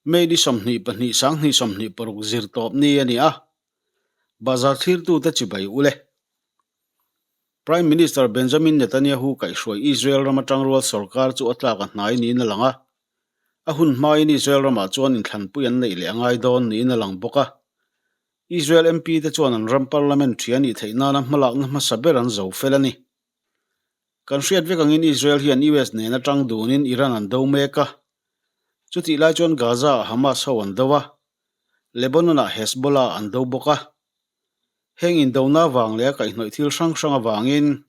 May ni 22 2026 zirtawp ni a ni a, Bazar thlirtute chibai ule. Prime Minister Benjamin Netanyahu kaihhruai Israel rama tangrual sorkar chu a tlak a hnai niin a lang a, a hun hmain Israel ramah chuan inthlanpui an neih leh a ngai dawn niin a lang bawk a. Israel MP te chuan an ram parliament ṭhi a nih theih nana hmalakna hmasa ber an zo fel a ni. Kan hriat vek angin Israel hian US nena tang dunin Iran an do mek a. Chutih lai chuan Gaza-ah Hamas ho an do a, Lebanon-ah Hezbollah an do bawk a. Heng indona vang leh a kaihhnawih thil hrang hrang avangin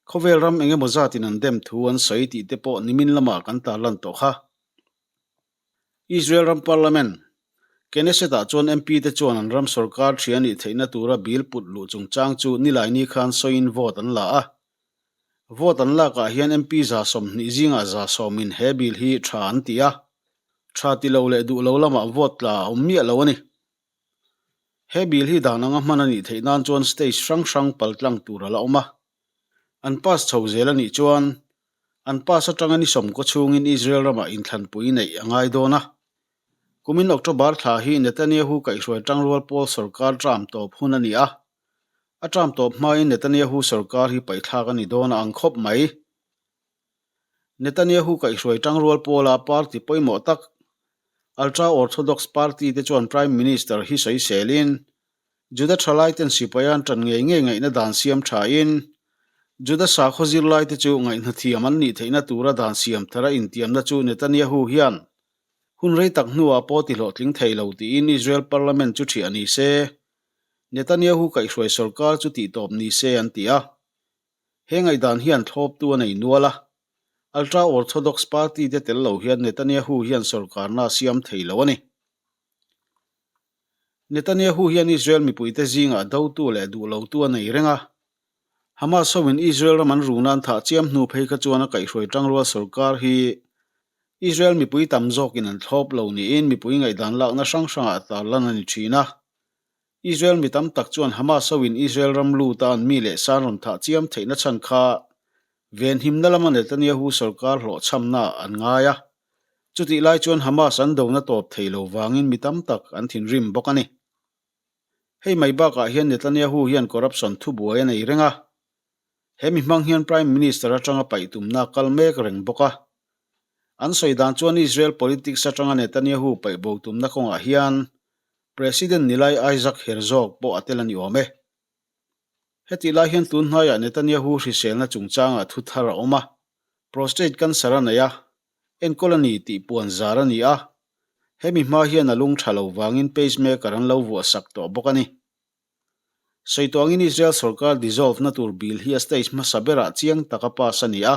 khawvel ram eng emaw zatin an dem thu an sawi tih te pawh nimin lamah kan tarlan tawh kha. Israel ram parliament, Knesset-ah chuan MP te chuan an ram sorkar ṭhi a nih theihna tura bill put luh chungchang chu Nilaini khan sawiin vote an la a. Vote an lakah hian MP 20 zingah 10% in he bill hi ṭha an ti a, ṭha ti lo leh duh lo lamah vote tla a awm miah lo a ni. He bill hi dan anga hman a nih theih nan chuan stage hrang hrang paltlang tur a la awm a. An pass chho zel a nih chuan an pass atanga ni sawmkaw chhungin Israel ramah inthlanpui neih a ngai dawn a. Kumin October thla hi Netanyahu kaihhruai tangrual pawl sorkar term tawp hun a ni a. A term tawp hmain Netanyahu sorkar hi paihthlak a ni dawn a ang khawp mai. Netanyahu kaihhruai tangrual pawla party pawimawh tak Ultra-Orthodox party te chuan Prime Minister hi sawiselin Juda thalaiten sipai an tan ngei ngei ngaihna dan siam thain Juda sakhaw zirlaite chu ngaihnathiam an nih theihna tura dan siam thara intiamna chu Netanyahu hian hun rei tak hnuah pawh tihlawhtling thei lo tiin Israel Parliament chu thiah ni se, Netanyahu kaihhruai sorkar chu tihtawp ni se an ti a. He ngaihdan hian thlawptu a nei nual a, Ultra-Orthodox party te tel lo hian Netanyahu hian sorkarna a siam thei lo a ni. Netanyahu hian Israel mipuite zingah dotu leh duhlotu a nei reng a. Hamas hoin Israel ram an runa an thah chiam hnu phei kha chuan a kaihhruai tangrual sorkar hi Israel mipui tam zawkin an thlawp lo niin mipui ngaihdan lakna hrang hrangah tarlan a ni thin a. Israel mi tam tak chuan Hamas hoin Israel ram luta an mi leh san rawn thah chiam theihna chhan kha venhimna lama Netanyahu sorkar hlawhchhamnaah an ngai a. Chutih lai chuan Hamas an dona tawp thei lo vangin mi tam tak an thinrim bawk a ni. Hei mai bakah hian Netanyahu hian corruption thubuai a nei reng a. He mi hmang hian Prime Minister atanga paih tumna a kal mek reng bawk a. An sawi dan chuan Israel politics atanga Netanyahu paih bo tumna kawngah hian President nilai Isaac Herzog pawh a tel a ni awm e. Hetih lai hian tun hnaiah Netanyahu hriselna chungchangah thu thar a awm a, prostate cancer a nei a, enkawl a ni tih puan zar a ni a, hemi hma hian a lung tha lo vangin pacemaker an lo vuah sak tawh bawk a ni. Sawi tawh angin Israel sorkar dissolve na tur bill hi a stage hmasa berah chiang taka pass a ni a,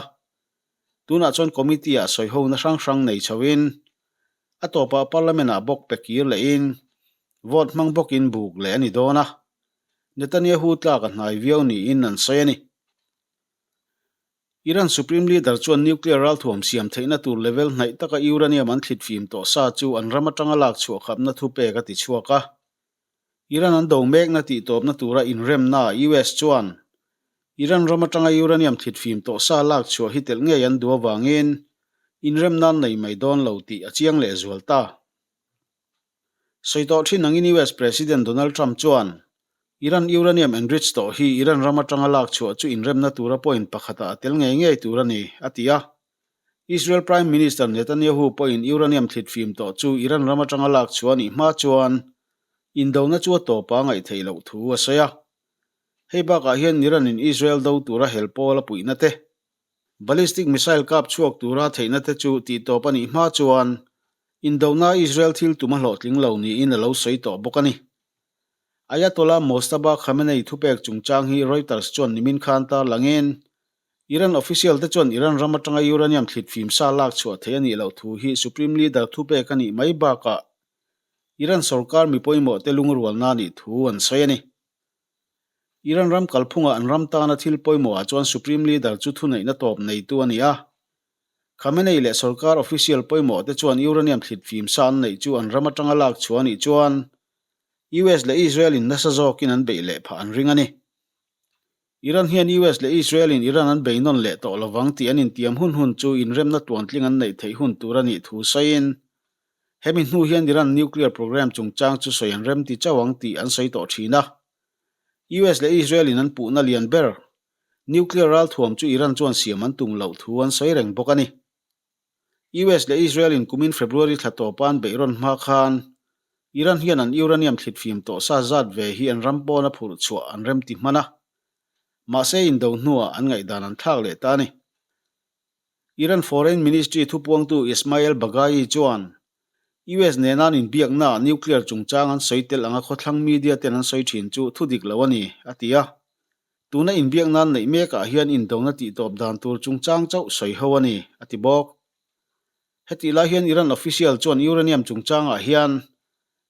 tunah chuan committee ah sawihona hrang hrang nei chhoin a tawpah parliament ah bawk pe kir lehin vote hmang bawkin buk leh a ni dawn a, Netanyahu tlak a hnai viau niin an sawi a ni. Iran Supreme Leader chuan nuclear ralthuam siam theihna tur level hnaih taka uranium an thlit fim tawh sa chu an ram atanga lak chhuah khapna thupek a ti chhuak a. Iran an do mekna tihtawpna tura inremna US chuan Iran ram atanga uranium thlit fim tawh sa lak chhuah hi telh ngei an duh avangin inremna an nei mai dawn lo tih a chiang lehzual ta. Sawi tawh thin angin US President Donald Trump chuan Iran uranium enrich tawh hi Iran ram atanga lak chhuah chu inremna tura point pakhatah a tel ngei ngei tur a ni, a ti a. Israel Prime Minister Netanyahu pawhin uranium thlit fim tawh chu Iran ram atanga lak chhuah a nih hma chuan indona chu a tawpa ngaih theih loh thu a sawi a. Hei bakah hian Iran-in Israel do tura hel pawl a puihna te, Ballistic missile kap chhuak tura theihna te chu tihtawp a nih hma chuan indona Israel thil tum a hlawhtling lo niin a lo sawi tawh bawk a ni. Ayatollah Mojtaba Khamenei thupek chungchang hi Reuters chuan nimin khan tarlangin Iran official te chuan Iran ram atanga uranium thlit fim sa lak chhuah theih a nih loh thu hi Supreme Leader thupek a nih mai bakah Iran sorkar mi pawimawh te lungrualna a nih thu an sawi a ni. Iran ram kalphungah an ram tana thil pawimawhah chuan Supreme Leader chu thuneihna tawp neitu a ni a. Khamenei leh sorkar official pawimawh te chuan uranium thlit fim sa an neih chu an ram atanga lak chhuah a nih chuan US leh Israel in nasa zawkin an beih leh phah an ring a ni. Iran hian US leh Israel in Iran an bei nawn leh tawh lovang tih an intiam hun hun chu inremna tuantling an neih theih hun tur a nih thu sawiin. Hemi hnu hian Iran nuclear program chungchang chu sawi an rem ti chauh ang tih an sawi tawh thin a. US leh Israel in an puhna lian ber, nuclear ralthuam chu Iran chuan siam an tum loh thu an sawi reng bawk a ni. US leh Israel in kumin February thla tawpa an beih rawn hma khan Iran hian an uranium thlitfim tawh sa zat ve hi an ram pawna phurh chhuah an rem ti hman a. Mahse indo hnuah an ngaihdan an thlak leh ta a ni. Iran Foreign Ministry thupuangtu Esmaeil Baghaei chuan US nena an inbiaknaah nuclear chungchang an sawi tel anga khawthlang media ten an sawi thin chu thu dik lo a ni, a ti a. Tuna inbiakna an neih mekah hian indona tihtawp dan tur chungchang chauh sawi ho a ni, a ti bawk. Hetih lai hian Iran official chuan uranium chungchangah hian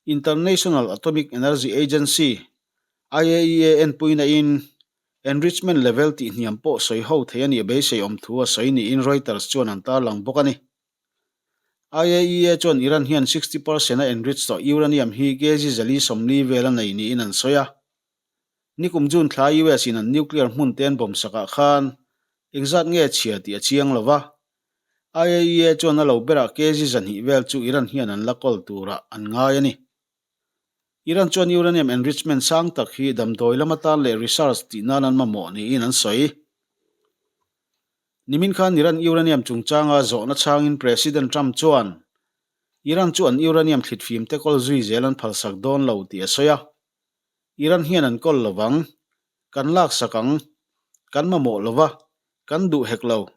International Atomic Energy Agency, IAEA, enpuina in Enrichment level tih hniam pawh sawi ho thei a nih beisei awm thu a sawi niin Reuters chuan an tarlang bawk a ni. IAEA chuan Iran hian 60 percent a enrich tawh uranium hi kg 440 vel a nei niin an sawi a. Nikum June thla US in an nuclear hmun te an bawm sakah khan engzat nge chhia tih a chiang lo va. IAEA chuan a lo berah kg 200 vel chu Iran hian an la kawl turah an ngai a ni. Iran chuan uranium enrichment sang tak hi damdawi lam atan leh research tih nan an mamawh niin an sawi. Nimin khan Iran uranium chungchanga zawhna chhangin President Trump chuan Iran chu an uranium thlitfim te kawl zui zel an phalsak dawn lo tih a sawi a. Iran hian an kawl lo vang. Kan laksak ang. Kan mamawh lo va. Kan duh hek lo.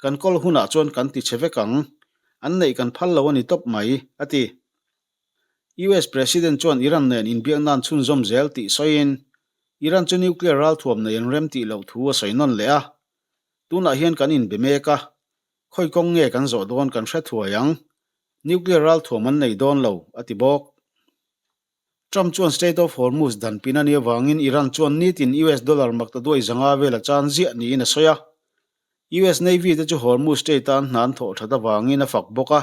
Kan kawl hunah chuan kan ti che vek ang. An neih kan phal lo a ni tawp mai, a ti. US President chuan Iran nen inbiakna an chhunzawm zel tih sawiin, Iran chu nuclear ralthuam nei an rem tih loh thu a sawi nawn leh a. Tunah hian kan inbe mek a, khawi kawng nge kan zawh dawn kan hre thuai ang. Nuclear ralthuam an nei dawn lo, a ti bawk. Trump chuan Strait of Hormuz dan pin a nih avangin Iran chuan nitin US dollar maktaduai zanga vel a chan ziah niin a sawi a. US Navy te chu Hormuz Strait-a an hna an thawh that avangin a fak bawk a.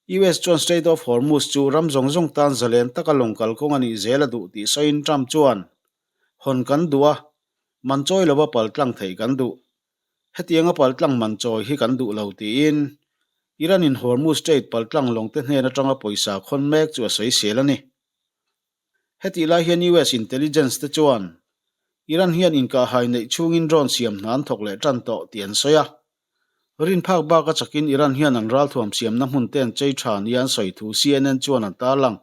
US chuan Strait of Hormuz chu ram zawng zawng tan zalen taka lawng kalkawng a nih zel a duh tih sawiin Trump chuan, Hawn kan duh a, man chawi lova paltlang theih kan duh. Hetianga paltlang man chawi hi kan duh lo tiin Iran-in Hormuz Strait paltlang lawngte hnen atanga pawisa khawn mek chu a sawisel a ni. Hetih lai hian US intelligence te chuan Iran hian inkahhai neih chhungin drone siam hna an thawk leh tan tawh tih an sawi a. Rin phak bak a chakin Iran hian an ralthuam siamna hmun te an chei tha nia an sawi thu CNN chuan an tarlang.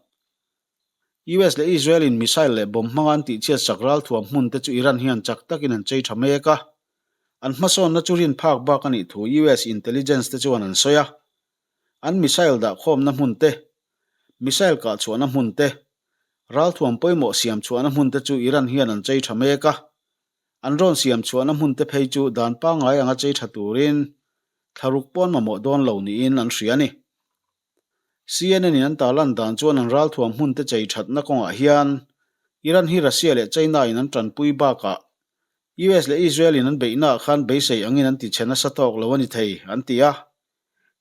US leh Israel in missile leh bomb hmanga an tihchhiat sak ralthuam hmun te chu Iran hian chak takin an chei tha mek a. An hmasawnna chu rin phak bak a nih thu US intelligence te chuan an sawi a. An missile dahkhawmna hmun te, missile kahchhuahna hmun te, ralthuam pawimawh siam chhuahna hmun te chu Iran hian an chei tha mek a. An rawn siam chhuahna hmun te phei chu dan pangngai anga chei tha turin thlaruk pawn mamawh dawn lo niin an hria a ni. CNN in an tarlan dan chuan an ralthuam hmun te chei thatna kawngah hian Iran hi Russia leh China in an tanpui bakah US leh Israel in an beihnaah khan beisei angin an ti chhe nasa tawk lo a ni thei, an ti a.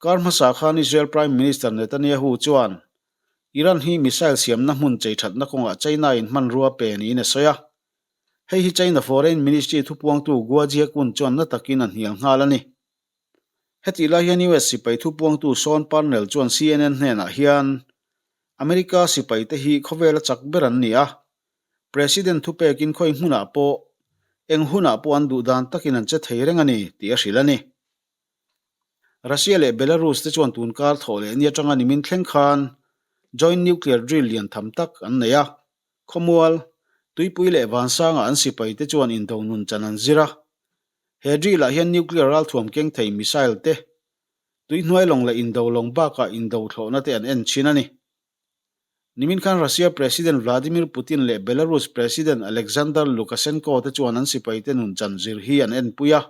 Kar hmasa khan Israel Prime Minister Netanyahu chuan Iran hi missile siamna hmun chei thatna kawngah China in hmanrua pe niin a sawi a. Hei hi China Foreign Ministry thupuangtu Guo Jiakun chuan na takin a hnial nghal a ni. Hetih lai hian US sipai thupuangtu Sean Parnell chuan CNN hnenah hian America sipaite hi khawvela chak ber an ni a, President thupekin khawi hmunah pawh eng hunah pawh an duh dan takin an che thei reng a ni tih a hrilh a ni. Russia leh Belarus te chuan tun kar thawh leh ni atanga nimin thleng khan joint nuclear drill lian tham tak an nei a. Khawmual, Tuipui leh Vansanga an sipai te chuan indo nun chan an zir a. He drill ah hian nuclear ralthuam keng thei missile te, tuihnuai lawng leh indo lawng bakah indo thlawhna te an en thin a ni. Nimin khan Russia President Vladimir Putin leh Belarus President Alexander Lukashenko te chuan an sipai te nun chan zir hi an enpui a.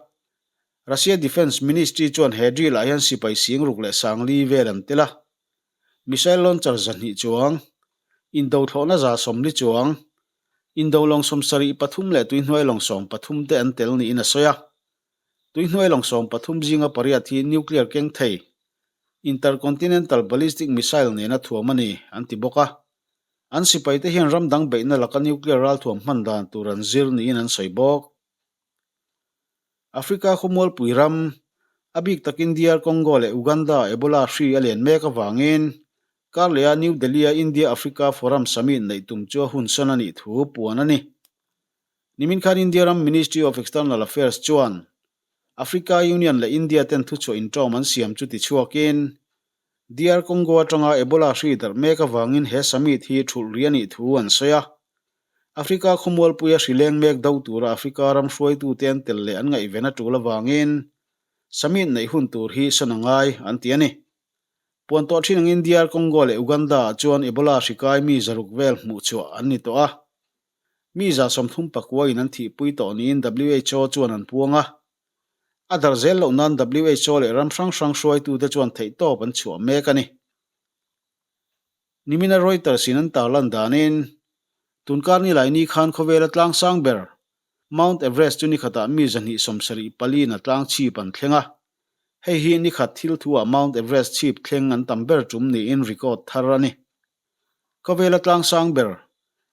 Russia Defence Ministry chuan he drill ah hian sipai singruk leh sangli vel an tel a. Missile launcher 200 chuang, indo thlawhna 140 chuang, indo lawng 73 leh tuihnuai lawng 13 te an tel niin a sawi a. Tuihnuai lawng 13 zinga pariat hi nuclear keng thei, intercontinental ballistic missile nena thuam a ni, an ti bawk a. An sipaite hian ram dang beihna laka nuclear ralthuam hman dan tur an zir niin an sawi bawk. Africa khawmualpui ram, a bik takin DR Congo leh Uganda Ebola hri a len mek avangin. Karleh-a New Delhi-a India-Africa Forum Summit neih tum chu a hun sawn a nih thu puan a ni. Nimin khan India ram Ministry of External Affairs chuan Africa Union leh India ten thuchhuah inṭawm an siam chu tichhuakin DR Congo atanga Ebola hri darh mek avangin he summit hi ṭhulh ri a nih thu an sawi a. Africa khawmualpuia hri leng mek do tura Africa ram hruaitute an tel leh an ngaihven a ṭul avangin summit neih hun tur hi sawn a ngai an ti a ni. Puan tawh ṭhin angin DR Congo leh Uganda-ah chuan Ebola hri kai mi zaruk vel hmuh chhuah an ni tawh a. Mi 39 in an thihpui tawh niin WHO chuan an puang a. A darh zel loh nan WHO leh ram hrang hrang hruaitute chuan theihtawp an chhuah mek a ni. Nimina Reuters in an tarlan danin, tunkar nilai ni khan khawvela tlang sang ber, Mount Everest chu nikhatah mi 274 in a tlang chhip an thleng a. Hei hi nikhat thil thuah Mount Everest chhip thleng an tam ber tum niin record thar a ni. Khawvela tlang sang ber,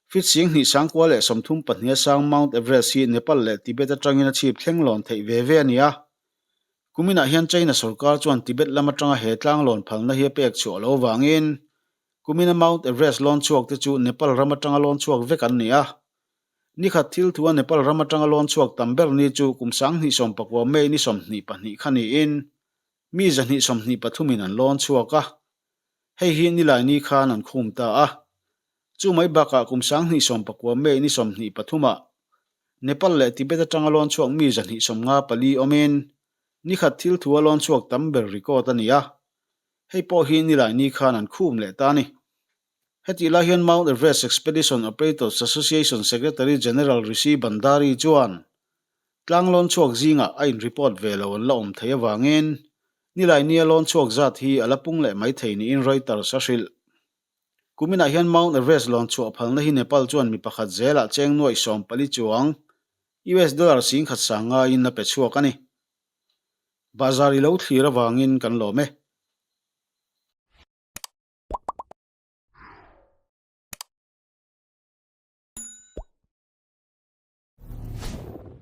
feet 2934 sang Mount Everest hi Nepal leh Tibet atangin a chhip thleng lawn theih ve ve a ni a. Kuminah hian China sorkar chuan Tibet lam atanga he tlang lawn phalna hi a pek chhuah loh avangin kumina Mount Everest lawn chhuak te chu Nepal ram atanga lawn chhuak vek an ni a. Nikhat thil thua Nepal ram atanga lawn chhuak tam ber ni chu kum 2019 May ni 22 kha niin mi 223 in an lawn chhuak a. Hei hi Nilaini khan an khum ta a. Chu mai bakah kum 2019 May ni 23 ah Nepal leh Tibet atanga lawn chhuak mi 254 awmin nikhat thil thua lawn chhuak tam ber record a ni a. Hei pawh hi Nilaini khan an khum leh ta a ni. Hetih lai hian Mount Everest Expedition Operators Association Secretary General Rishi Bhandari chuan tlang lawn chhuak zingah a in report ve lo an la awm thei avangin Nilaini a lawn chhuak zat hi a la pung leh mai thei niin Reuters a hrilh. Kuminah hian Mount Everest lawn chhuah phalna hi Nepal chuan mi pakhat zelah cheng nuaih 14 chuang US dollar 10,100 ngaiin a pe chhuak a ni. Bahzar i lo thlir avangin kan lawm e.